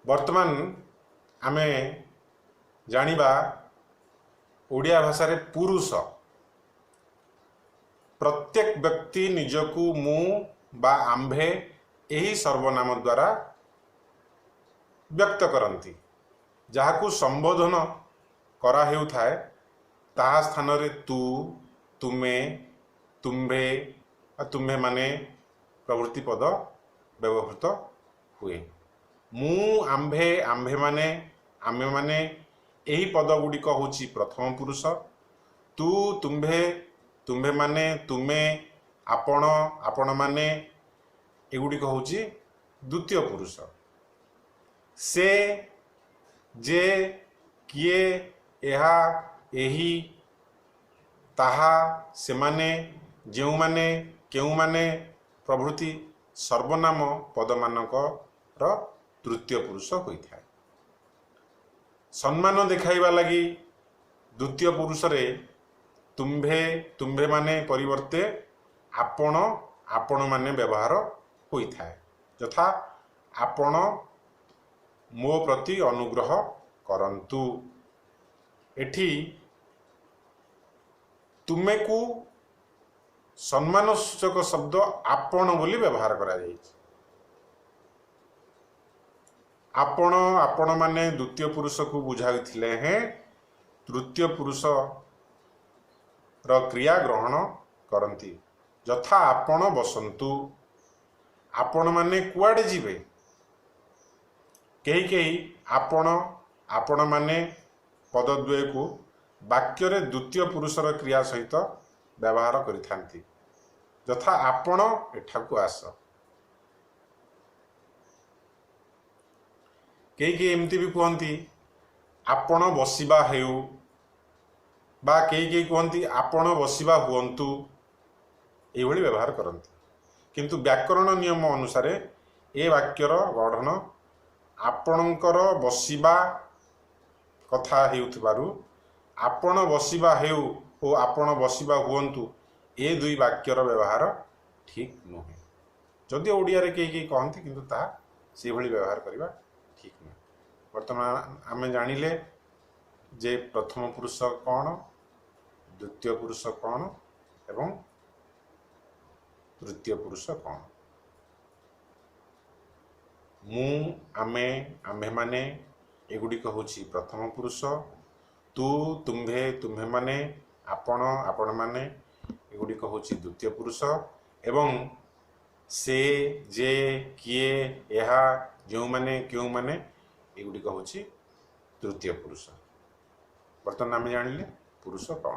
ବର୍ତ୍ତମାନ ଆମେ ଜାଣିବା ଓଡ଼ିଆ ଭାଷାରେ ପୁରୁଷ। ପ୍ରତ୍ୟେକ ବ୍ୟକ୍ତି ନିଜକୁ ମୁଁ ବା ଆମ୍ଭେ ଏହି ସର୍ବନାମ ଦ୍ୱାରା ବ୍ୟକ୍ତ କରନ୍ତି। ଯାହାକୁ ସମ୍ବୋଧନ କରାହେଉଥାଏ ତାହା ସ୍ଥାନରେ ତୁ, ତୁମେ, ତୁମ୍ଭେ ବା ତୁମ୍ଭେମାନେ ପ୍ରଭୃତି ପଦ ବ୍ୟବହୃତ ହୁଏ। ମୁଁ, ଆମ୍ଭେ, ଆମ୍ଭେମାନେ, ଆମେମାନେ ଏହି ପଦ ଗୁଡ଼ିକ ହେଉଛି ପ୍ରଥମ ପୁରୁଷ। ତୁ, ତୁମ୍ଭେ, ତୁମ୍ଭେମାନେ, ତୁମେ, ଆପଣ, ଆପଣମାନେ ଏଗୁଡ଼ିକ ହେଉଛି ଦ୍ୱିତୀୟ ପୁରୁଷ। ସେ, ଯେ, କିଏ, ଏହା, ଏହି, ତାହା, ସେମାନେ, ଯେଉଁମାନେ, କେଉଁମାନେ ପ୍ରଭୃତି ସର୍ବନାମ ପଦମାନଙ୍କର ତୃତୀୟ ପୁରୁଷ ହୋଇଥାଏ। ସମ୍ମାନ ଦେଖାଇବା ଲାଗି ଦ୍ୱିତୀୟ ପୁରୁଷରେ ତୁମ୍ଭେ, ତୁମ୍ଭେମାନେ ପରିବର୍ତ୍ତେ ଆପଣ, ଆପଣମାନେ ବ୍ୟବହାର ହୋଇଥାଏ। ଯଥା ଆପଣ ମୋ ପ୍ରତି ଅନୁଗ୍ରହ କରନ୍ତୁ। ଏଠି ତୁମେକୁ ସମ୍ମାନ ସୂଚକ ଶବ୍ଦ ଆପଣ ବୋଲି ବ୍ୟବହାର କରାଯାଇଛି। ଆପଣ, ଆପଣମାନେ ଦ୍ୱିତୀୟ ପୁରୁଷକୁ ବୁଝାଉଥିଲେ ହେଁ ତୃତୀୟ ପୁରୁଷର କ୍ରିୟା ଗ୍ରହଣ କରନ୍ତି। ଯଥା ଆପଣ ବସନ୍ତୁ, ଆପଣମାନେ କୁଆଡ଼େ ଯିବେ। କେହି କେହି ଆପଣ, ଆପଣମାନେ ପଦଦ୍ୱୟକୁ ବାକ୍ୟରେ ଦ୍ୱିତୀୟ ପୁରୁଷର କ୍ରିୟା ସହିତ ବ୍ୟବହାର କରିଥାନ୍ତି। ଯଥା ଆପଣ ଏଠାକୁ ଆସ। କେହି କେହି ଏମିତି ବି କୁହନ୍ତି ଆପଣ ବସିବା ହେଉ, ବା କେହି କେହି କୁହନ୍ତି ଆପଣ ବସିବା ହୁଅନ୍ତୁ, ଏଇଭଳି ବ୍ୟବହାର କରନ୍ତି। କିନ୍ତୁ ବ୍ୟାକରଣ ନିୟମ ଅନୁସାରେ ଏ ବାକ୍ୟର ଗଠନ ଆପଣଙ୍କର ବସିବା କଥା ହେଉଥିବାରୁ ଆପଣ ବସିବା ହେଉ ଓ ଆପଣ ବସିବା ହୁଅନ୍ତୁ ଏ ଦୁଇ ବାକ୍ୟର ବ୍ୟବହାର ଠିକ୍ ନୁହେଁ। ଯଦିଓ ଓଡ଼ିଆରେ କେହି କେହି କହନ୍ତି, କିନ୍ତୁ ତାହା ସେଇଭଳି ବ୍ୟବହାର କରିବା ଠିକ୍ ନୁହେଁ। ବର୍ତ୍ତମାନ ଆମେ ଜାଣିଲେ ଯେ ପ୍ରଥମ ପୁରୁଷ କ'ଣ, ଦ୍ୱିତୀୟ ପୁରୁଷ କ'ଣ ଏବଂ ତୃତୀୟ ପୁରୁଷ କ'ଣ। ମୁଁ, ଆମେ, ଆମ୍ଭେମାନେ ଏଗୁଡ଼ିକ ହେଉଛି ପ୍ରଥମ ପୁରୁଷ। ତୁ, ତୁମ୍ଭେ, ତୁମ୍ଭେମାନେ, ଆପଣ, ଆପଣମାନେ ଏଗୁଡ଼ିକ ହେଉଛି ଦ୍ୱିତୀୟ ପୁରୁଷ। ଏବଂ ସେ, ଯେ, କିଏ, ଏହା, ଯେଉଁମାନେ, କେଉଁମାନେ ଏଗୁଡ଼ିକ ହେଉଛି ତୃତୀୟ ପୁରୁଷ। ବର୍ତ୍ତମାନ ଆମେ ଜାଣିଲେ ପୁରୁଷ କ'ଣ।